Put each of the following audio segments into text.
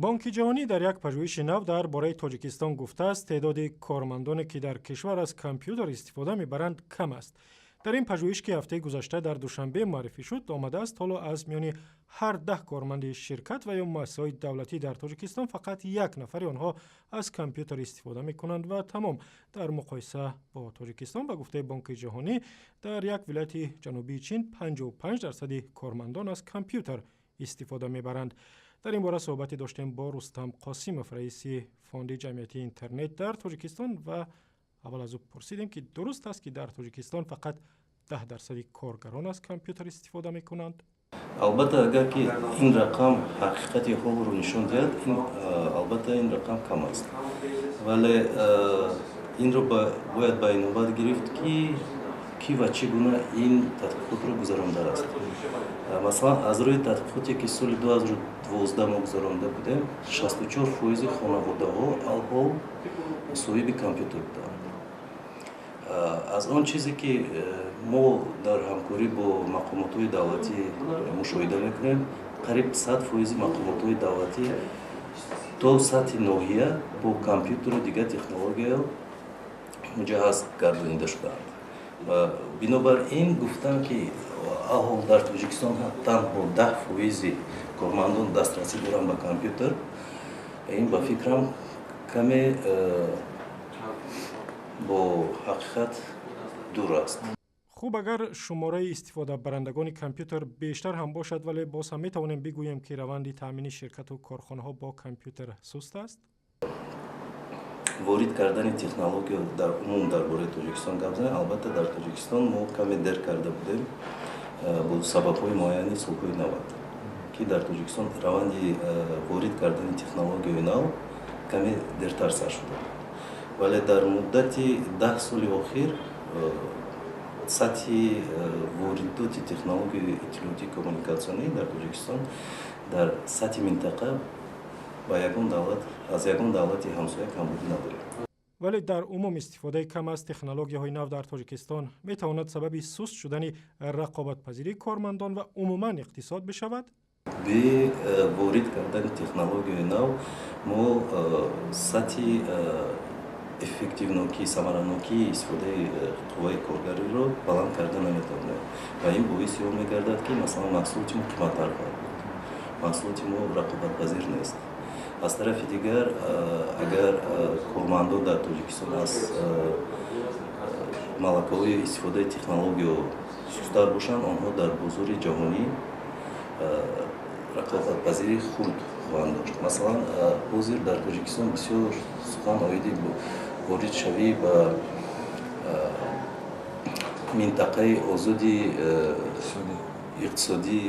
Бонки ҷаҳонӣ дар як пажӯҳиши нав дар бораи Тоҷикистон гуфтааст, теъдоди кормандоне, ки дар кишвар аз компютер истифода мебаранд, кам аст. Дар ин пажӯҳиш, ки ҳафтаи гузашта дар Душанбе муаррифӣ шуд, омадааст, ҳоло аз миёни ҳар 10 корманди ширкат ва ё муассисаҳои давлатӣ дар Тоҷикистон фақат як нафари онҳо аз компютер истифода мекунанд ва тамом. Дар муқоиса бо Тоҷикистон, ба гуфтаи Бонки ҷаҳонӣ, дар як вилояти ҷанубии Чин 55 дарсади кормандон аз компютер истифода мебаранд. Дар ин бора суҳбате доштем бо Рустам Қосимов, раиси Фонди ҷамъиятии интернет дар Тоҷикистон, ва аввал аз ӯ пурсидем, ки дуруст аст, ки дар Тоҷикистон фақат 10 дарсади коргарон аз компютер истифода мекунанд? Албатта, агар ки ин рақам ҳақиқати ҳолро нишон диҳад, албатта, ин рақам кам аст, вале инро бояд ба инобат гирифт, ки кӣ ва чӣ гуна ин тадқиқотро гузарондааст. Масалан, аз рӯи тадқиқоте, ки соли 2012 мо гузаронда будем, 64 фоизи хонаводаҳо алҳол соҳиби компютер буданд. Аз он чизе, ки мо дар ҳамкорӣ бо мақомотҳои давлатӣ мушоҳида мекунем, қариб 100 фоизи мақомотҳои давлатӣ то сатҳи ноҳия бо компютеру дигар технология муҷаҳҳаз гардонида шудаанд. Бинобар ин, гуфтам, ки алҳол дар Тоҷикистон танҳо 10 фоизи кормандон дастрасӣ доранд ба компютер, ин, ба фикрам, каме бо ҳақиқат дур аст. Хуб, агар шумораи истифодабарандагони компютер бештар ҳам бошад, вале боз ҳам метавонем бигӯем, ки раванди таъмини ширкату корхонаҳо бо компютер суст аст? Ворид кардани технология дар умум, дар бораи Тоҷикистон гап занем, албатта, дар Тоҷикистон мо каме дер карда будем бо сабабҳои муайяни. Солҳои 90, ки дар Тоҷикистон раванди ворид кардани технологияи нав каме дертар сар шуда буд, вале дар муддати 10 соли охир сатҳи воридоти технологияи иттилоотии коммуникатсионӣ дар Тоҷикистон дар сатҳи минтақа ба ягон давлат, аз ягон давлати ҳамсоя камбудӣ надорем. Вале дар умум истифодаи кам аз технологияҳои нав дар Тоҷикистон метавонад сабаби суст шудани рақобатпазирии кормандон ва умуман иқтисод бишавад? Бе ворид кардани технологияи нав мо сатҳи эффективнокӣ, самаранокии истифодаи қувваи коргариро баланд карда наметавонем ва ин боиси он мегардад, ки, масалан, маҳсулоти мо қиматтар хоҳад буд, маҳсулоти мо рақобатпазир нест. Аз тарафи дигар, агар кормандон дар Тоҷикистон аз малакаҳои истифодаи технологиё сусттар бошанд, онҳо дар бозори ҷаҳонӣ рақобатпазирии хурд хоҳанд дошт. Масалан, ҳозир дар Тоҷикистон бисёр сухан оиди воридшавӣ ба минтақаи озоди иқтисодӣ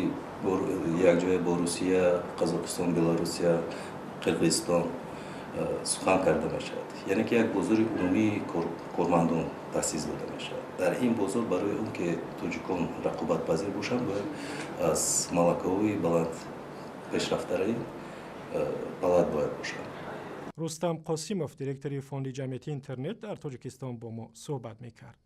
якҷоя бо Русия, Қазоқистон, Беларусия, Қирғизистон сухан карда мешавад, яъне ки як бозори умумии кормандон таъсис дода мешавад. Дар ин бозор барои он ки тоҷикон рақобатпазир бошанд, бояд аз малакаҳои баланд пешрафтараи баланд бояд бошанд. Рустам Қосимов, директори Фонди ҷамъиятии интернет дар Тоҷикистон, бо мо суҳбат мекард.